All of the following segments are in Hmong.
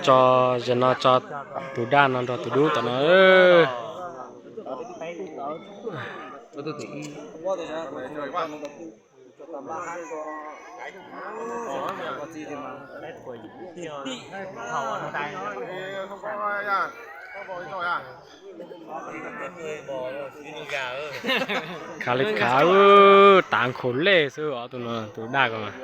Tso, zaum no tso tus daj no nrog tus dub tom no. Khav li khav, tav nkhaus lej xwb os tus no, tus daj ko mas.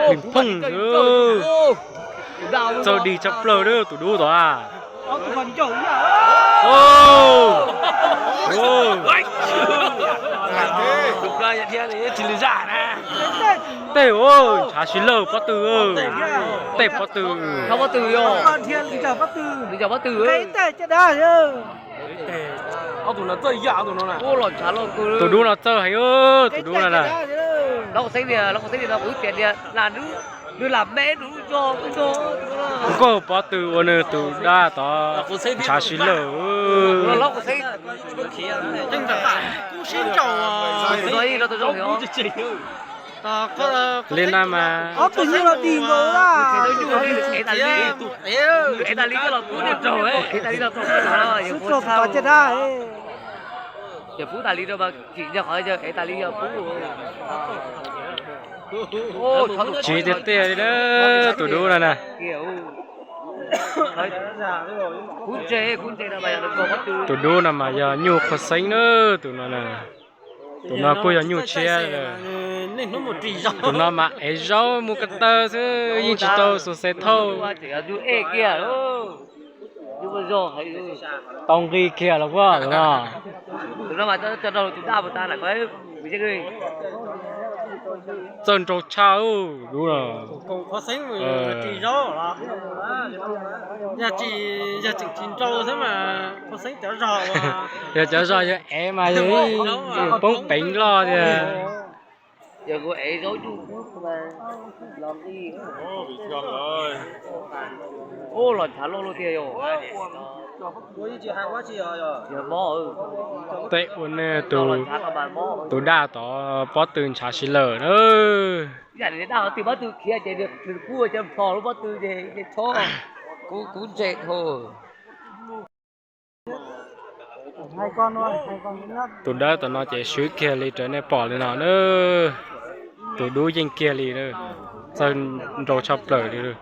Lim phooj, txawj dig tshaj plaws tus dub tod. Tej, ntshav si lawm pob tw, tej pob tw. Tus dub no txawj heev, tus dub no na. Nkauj pob tw ua nws tus daj tod ntshav si lawm. Li na mas. Tsis tiag tiag li na, tus dub no na. Tus dub no mas yog nyuj qhua xeeb na, tus no na. Tus no kuj yog nyuj tshiab. Tus no mas ev zaub mus ko taw xwb, yeej tsis tau xuas xes thauj. Tau nqi kiag los tus no. Txawj nraug tshaj dub no. Yog cov zog yog ev mas yog poob peev loj tiag. Tej ua nws tus daj tod pob tw ntshav si lawm na. Tus dawb tom no ces swb kiag li raws nej pom li no na. Tus dub yeej kiag li, txawj nraug tshaj plaws li.